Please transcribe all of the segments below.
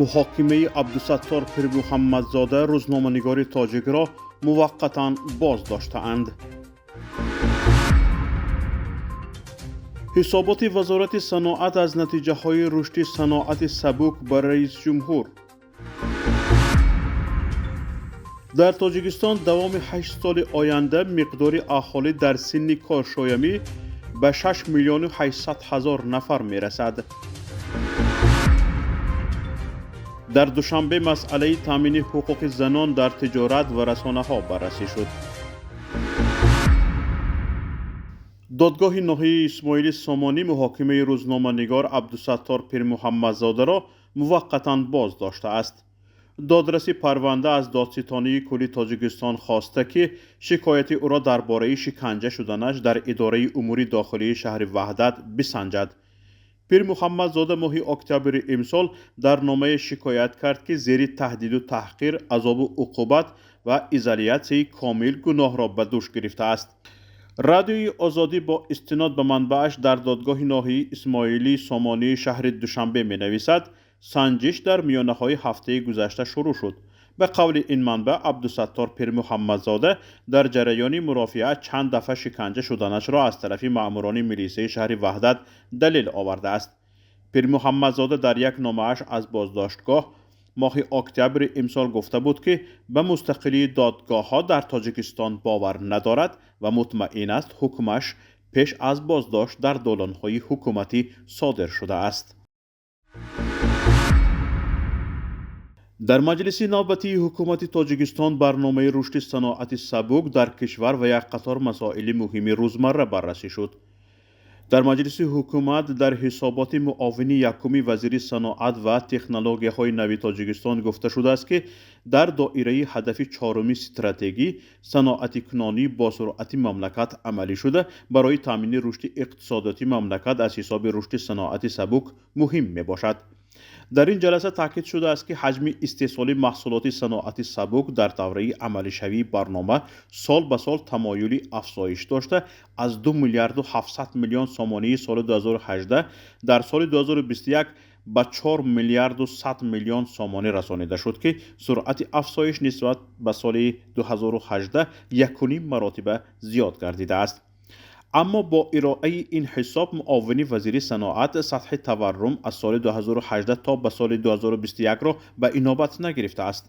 Муҳокимаи Абдусаттор Пирмуҳаммадзода, рӯзноманигори тоҷикро муваққатан боздоштаанд. Ҳисоботи Вазорати саноат аз натиҷаҳои рушди саноати сабук ба раисҷумҳур. Дар Тоҷикистон давоми 8 соли оянда миқдори аҳолӣ дар синни коршоямӣ ба 6 миллиону 800 ҳазор нафар мерасад. Дар Душанбе масъалаи таъмини ҳуқуқи занон дар тиҷорат ва расонаҳо баррасӣ шуд. Додгоҳи ноҳияи Исмоили Сомонӣ муҳокимаи рӯзноманигор Абдусаттор Пирмуҳаммадзодаро муваққатан боздоштааст. Додраси парванда аз Додситонии кулли Тоҷикистон хоста, ки шикояти ӯро дар бораи шиканҷа шуданаш дар идораи умури дохилии шаҳри Ваҳдат бисанҷад. Пирмуҳаммадзода моҳи октябри имсол дар номае шикоят кард, ки зери таҳдиду таҳқир, азобу уқубат ва изолятсияи комил гуноҳро ба дӯш гирифтааст. Радиои Озодӣ бо истинод ба манбааш дар додгоҳи ноҳияи Исмоили Сомонии шаҳри Душанбе менависад, санҷиш дар миёнаҳои ҳафтаи гузашта шурӯъ шуд. Ба қавли ин манбаъ, Абдусаттор Пирмуҳаммадзода дар ҷараёни мурофиа чанд дафъа шиканҷа шуданашро аз тарафи маъмурони милисаи шаҳри Ваҳдат далел овардааст. Пирмуҳаммадзода дар як номааш аз боздоштгоҳ моҳи октябри имсол гуфта буд, ки ба мустақилии додгоҳҳо дар Тоҷикистон бовар надорад ва мутмаин аст, ҳукмаш пеш аз боздошт дар долонҳои ҳукуматӣ содир шудааст. Дар маҷлиси навбатии ҳукумати Тоҷикистон барномаи рушди саноати сабук дар кишвар ва як қатор масоили муҳими рӯзмарра баррасӣ шуд. Дар маҷлиси ҳукумат дар ҳисоботи муовини якуми вазири саноат ва технологияҳои нави Тоҷикистон гуфта шудааст, ки дар доираи ҳадафи чоруми стратегӣ саноатикунонӣ бо суръати мамлакат амалӣ шуда, барои таъмини рушди иқтисодиёти мамлакат аз ҳисоби рушди саноати сабук муҳим мебошад. Дар ин ҷаласа таъкид шудааст, ки ҳаҷми истеҳсоли маҳсулоти саноати сабук дар давраи амалишавии барнома сол ба сол тамоюли афзоиш дошта, аз 2 миллиарду 700 миллион сомонии соли 2018 дар соли 2021 ба 4 миллиарду 100 миллион сомонӣ расонида шуд, ки суръати афзоиш нисбат ба соли 2018 1,5 маротиба зиёд гардидааст. Аммо бо ироаи ин ҳисоб муовини вазири саноат сатҳи таваррум аз соли 2018 то ба соли 2021-ро ба инобат нагирифтааст.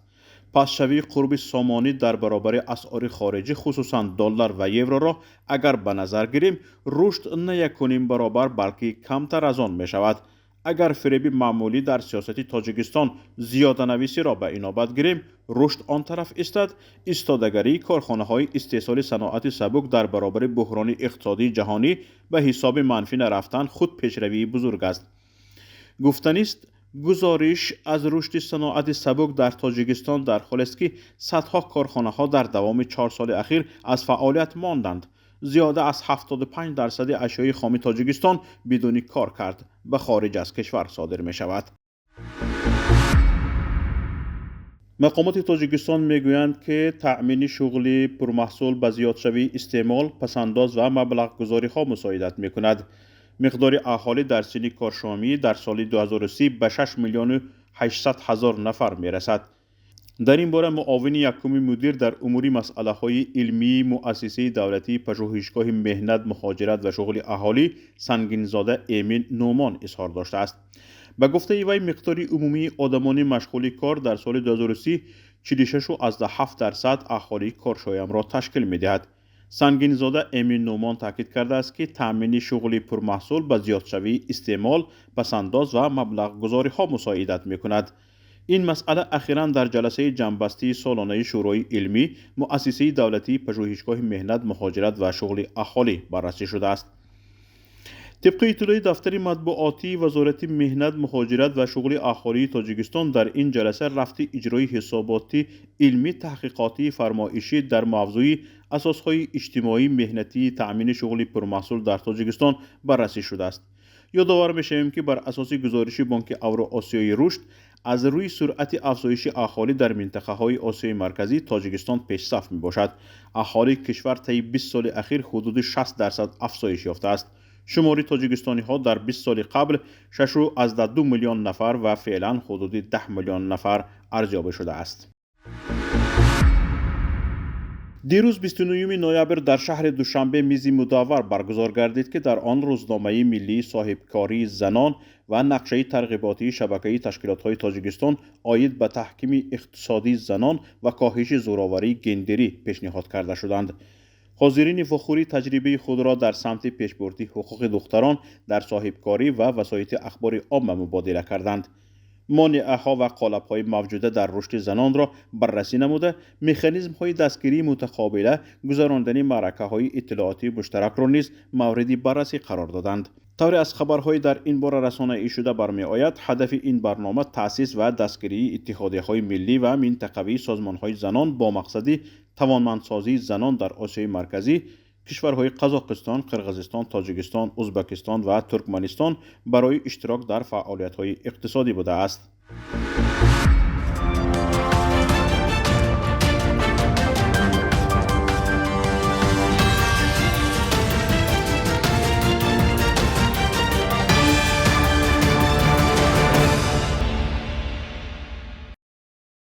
Пастшавии қурби сомонӣ дар баробари асъори хориҷӣ, хусусан доллар ва евроро агар ба назар гирем, рушд на 1,5 баробар, балки камтар аз он мешавад. Агар фиреби маъмулӣ дар сиёсати Тоҷикистон зиёданависиро ба инобат гирем, рушд он тараф истад, истодагарии корхонаҳои истеҳсоли саноати сабук дар баробари буҳрони иқтисодии ҷаҳонӣ ба ҳисоби манфӣ нарафтан худ пешравии бузург аст. Гуфтанист, гузориш аз рушди саноати сабук дар Тоҷикистон дар ҳолест, ки садҳо корхонаҳо дар давоми 4 соли ахир аз фаъолият монданд. Зиёда аз 75% ашёи хоми Тоҷикистон бидуни кор кард ба хориҷ аз кишвар содир мешавад. Мақомоти Тоҷикистон мегӯянд, ки таъмини шуғли пурмаҳсул ба зиёдшавии истеъмол, пасандоз ва маблағгузориҳо мусоидат мекунад. Миқдори аҳолӣ дар синни коршомӣ дар соли 2030 ба 6 миллиону 800 ҳазор нафар мерасад. Дар ин бора муовини якуми мудир дар умури масъалаҳои илмии Муассисаи давлатии Пажӯҳишгоҳи меҳнат, муҳоҷират ва шуғли аҳолӣ Сангинзода Эмин Нӯмон изҳор доштааст. Ба гуфтаи вай, миқдори умумии одамони машғули кор дар соли 2030 46,7% аҳолии коршоямро ташкил медиҳад. Сангинзода Эмин Нӯмон таъкид кардааст, ки таъмини шуғли пурмаҳсул ба зиёдшавии истеъмол, пасандоз ва маблағгузориҳо мусоидат мекунад. Ин масъала ахиран дар ҷаласаи ҷамъбастии солонаи Шӯрои илмӣ Муассисаи давлатии Пажӯҳишгоҳи меҳнат, муҳоҷират ва шуғли аҳолӣ баррасӣ шудааст. Тибқи иттилои дафтари матбуотии Вазорати меҳнат, муҳоҷират ва шуғли аҳолии Тоҷикистон, дар ин ҷаласа рафти иҷрои ҳисоботи илмӣ таҳқиқотии фармоишӣ дар мавзӯи асосҳои иҷтимоӣ меҳнатии таъмини шуғли пурмаҳсул дар Тоҷикистон баррасӣ шудааст. Ёдовар мешавем, ки бар асоси гузориши Бонки Авроосиёи рушд аз рӯи суръати афзоиши аҳолӣ дар минтақаҳои Осиёи Марказӣ Тоҷикистон пешсаф мебошад. Аҳолии кишвар таи 20 соли ахир ҳудуди 60% афзоиш ёфтааст. Шумори тоҷикистониҳо дар 20 соли қабл 6,2 миллион нафар ва феълан ҳудуди 10 миллион нафар арзёбӣ шудааст. Дирӯз 29 ноябр дар шаҳри Душанбе мизи мудаввар баргузор гардид, ки дар он рӯзномаи миллии соҳибкории занон ва нақшаи тарғиботии шабакаи ташкилотҳои Тоҷикистон оид ба таҳкими иқтисодии занон ва коҳиши зӯроварии гендерӣ пешниҳод карда шуданд. Ҳозирини вохӯрӣ таҷрибаи худро дар самти пешбурди ҳуқуқи духтарон дар соҳибкорӣ ва васоити ахбори омма мубодила карданд. Монеаҳо ва қолабҳои мавҷуда дар рушди занонро баррасӣ намуда, механизмҳои дастгирии мутақобила, гузарондани маъракаҳои иттилоотии муштаракро низ мавриди баррасӣ қарор доданд. Тавре аз хабарҳои дар ин бора расонаӣ шуда бармеояд, ҳадафи ин барнома таъсис ва дастгирии иттиҳодияҳои миллӣ ва минтақавии созмонҳои занон бо мақсади тавонмандсозии занон дар Осиёи Марказӣ, кишварҳои Қазоқистон, Қирғизистон, Тоҷикистон, Узбакистон ва Туркманистон барои иштирок дар фаъолиятҳои иқтисодӣ будааст.